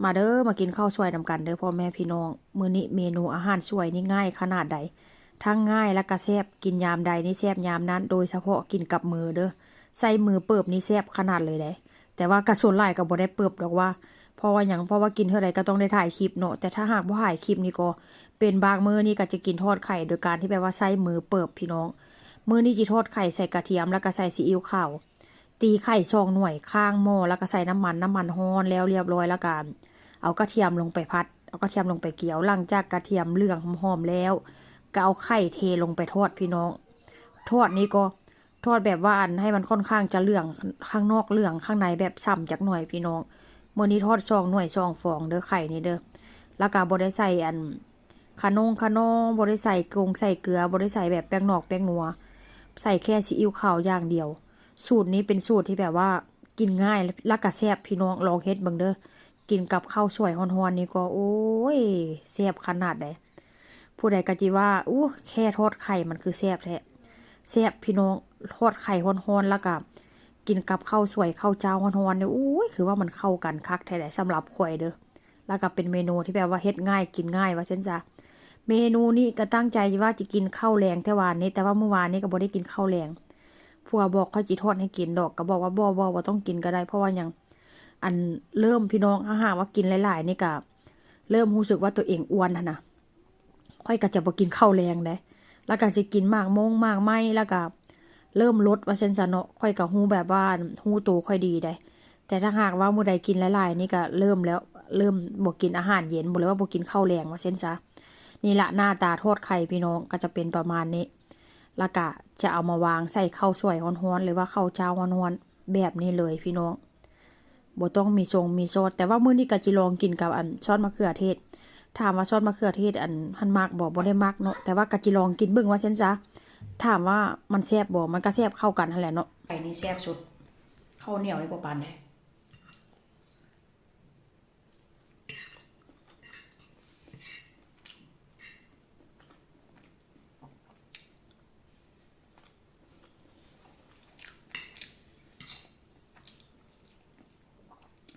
ມາເດີ ມາກິນເຂົ້າສວຍນຳກັນເດີພໍ່ແມ່ພີ່ນ້ອງ. ມື້ນີ້ເມນູອາຫານສວຍນີ້ງ່າຍຂະໜາດໃດ? ທັງງ່າຍແລະກະແຊບ, ກິນຍາມໃດນີ້ແຊບຍາມນັ້ນ, ໂດຍສະເພາະກິນກັບມືເດີ. ໃຊ້ມືເປີບນີ້ແຊບຂະໜາດເລີຍເດ້. ແຕ່ວ່າກະສ່ວນຫຼາຍກະບໍ່ໄດ້ເປີບດອກວ່າ ເພາະວ່າຫຍັງ? ເພາະວ່າກິນເທື່ອໃດກະຕ້ອງໄດ້ຖ່າຍຄລິບເນາະ. ແຕ່ຖ້າຫາກບໍ່ຖ່າຍຄລິບນີ້ກໍເປັນບາງມື້ນີ້ກະຈະກິນທອດໄຂ່ໂດຍການທີ່ແບບວ່າໃຊ້ມືເປີບພີ່ນ້ອງ. ມື້ນີ້ຊິທອດໄຂ່ໃສ່ກະທຽມ ແລ້ວກະໃສ່ຊີອິ້ວຂາວ. ຕີໄຂ່ສອງໜ່ວຍ ຂ້າງໝໍ້ ແລ້ວກະໃສ່ນ້ຳມັນ, ນ້ຳມັນຮ້ອນແລ້ວລຽບຮ້ອຍ ແລ້ວກະເອົາກະທຽມລົງໄປຜັດ, ເອົາກະທຽມລົງໄປກຽວ. ຫຼັງຈາກກະທຽມເຫຼືອງຫອມໆແລ້ວ ກະເອົາໄຂ່ເທລົງໄປທອດພີ່ນ້ອງ. ທອດນີ້ກໍ ທອດແບບວ່າອັນໃຫ້ມັນຄ່ອນຂ້າງຈະເຫຼືອງ, ຂ້າງນອກເຫຼືອງ ຂ້າງໃນແບບຊ້ຳຈັກໜ່ອຍພີ່ນ້ອງ. ມື້ນີ້ທອດສອງໜ່ວຍສອງຟອງເດີ ໄຂ່ນີ້ເດີ. ແລ້ວກະບໍ່ໄດ້ໃສ່ອັນຂະໜົງຂະໜໍ່, ບໍ່ໄດ້ໃສ່ກົງໃສ່ເກືອ, ບໍ່ໄດ້ໃສ່ແບບແປ້ງນອກແປ້ງນົວ, ໃສ່ແຄ່ຊີອິ້ວຂາວຢ່າງດຽວ. ສູດນີ້ເປັນສູດທີ່ແບບວ່າກິນງ່າຍ ແລ້ວກະແຊບພີ່ນ້ອງ, ລອງເຮັດເບິ່ງເດີ. ກິນກັບເຂົ້າສວຍຮ້ອນໆນີ້ກໍ ໂອ້ຍ ແຊບຂະໜາດໃດ. ຜູ້ໃດກໍຊິວ່າ ອູ້ ແຄ່ທອດໄຂ່ມັນຄືແຊບແທ້. ແຊບພີ່ນ້ອງ, ທອດໄຂ່ຮ້ອນໆ ແລ້ວກະກິນກັບເຂົ້າສວຍ ເຂົ້າຈ້າວຮ້ອນໆນີ້ ໂອ້ຍ ຄືວ່າມັນເຂົ້າກັນຄັກແທ້ໃດ ສຳລັບຂ້ອຍເດີ. ແລ້ວກະເປັນເມນູທີ່ແບບວ່າເຮັດງ່າຍກິນງ່າຍວ່າຊັ້ນຊະ. ເມນູນີ້ກະຕັ້ງໃຈວ່າຈະກິນເຂົ້າແລງແຕ່ວານນີ້, ແຕ່ວ່າມື້ວານນີ້ກະບໍ່ໄດ້ກິນເຂົ້າແລງ. ຜົວບອກຂ້ອຍຊິທອດໃຫ້ກິນດອກ, ກະບອກວ່າ ບໍ່ ບໍ່ ບໍ່ຕ້ອງກິນກະໄດ້. ເພາະວ່າຫຍັງ? ອັນເລີ່ມພີ່ນ້ອງ, ຖ້າຫາກວ່າກິນຫຼາຍໆນີ້ກະເລີ່ມຮູ້ສຶກວ່າຕົວເອງອ້ວນຫັ້ນນະ. ຂ້ອຍກະຈະບໍ່ກິນເຂົ້າແລງເດ້, ແລ້ວກະຊິກິນໝາກມົງໝາກໄມ້, ແລ້ວກະເລີ່ມລົດວ່າຊັ້ນຊະເນາະ. ຂ້ອຍກະຮູ້ແບບວ່າ ຮູ້ໂຕຂ້ອຍດີໃດ. ແຕ່ຖ້າຫາກວ່າມື້ໃດກິນຫຼາຍໆນີ້ກະເລີ່ມແລ້ວ, ເລີ່ມບໍ່ກິນອາຫານເຢັນ, ບໍ່ ຫຼືວ່າບໍ່ກິນເຂົ້າແລງວ່າຊັ້ນຊະ. ນີ້ລະໜ້າຕາທອດໄຂ່ພີ່ນ້ອງ, ກະຈະເປັນປະມານນີ້. ແລ້ວກະຈະເອົາມາວາງໃສ່ເຂົ້າສວຍຮ້ອນໆ ຫຼືວ່າເຂົ້າຈ້າວຮ້ອນໆ ແບບນີ້ເລີຍພີ່ນ້ອງ. ບໍ່ຕ້ອງມີຊົງມີຊອດ. ແຕ່ວ່າມື້ນີ້ກະຊິລອງກິນກັບອັນຊອດມະເຂືອເທດ. ຖາມວ່າຊອດມະເຂືອເທດອັນຫັ້ນມັກບໍ່? ບໍ່ໄດ້ມັກເນາະ, ແຕ່ວ່າກະຊິລອງກິນເບິ່ງວ່າຊັ້ນຊະ. ຖາມວ່າມັນແຊບບໍ່? ມັນກະແຊບເຂົ້າກັນຫັ້ນແຫຼະເນາະ. ໄຂ່ນີ້ແຊບສຸດ, ເຂົ້າໜຽວນີ້ບໍ່ປານໃດ.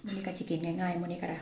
ມື້ນີ້ກະຊິກິນງ່າຍໆ ມື້ນີ້ກະໄດ້.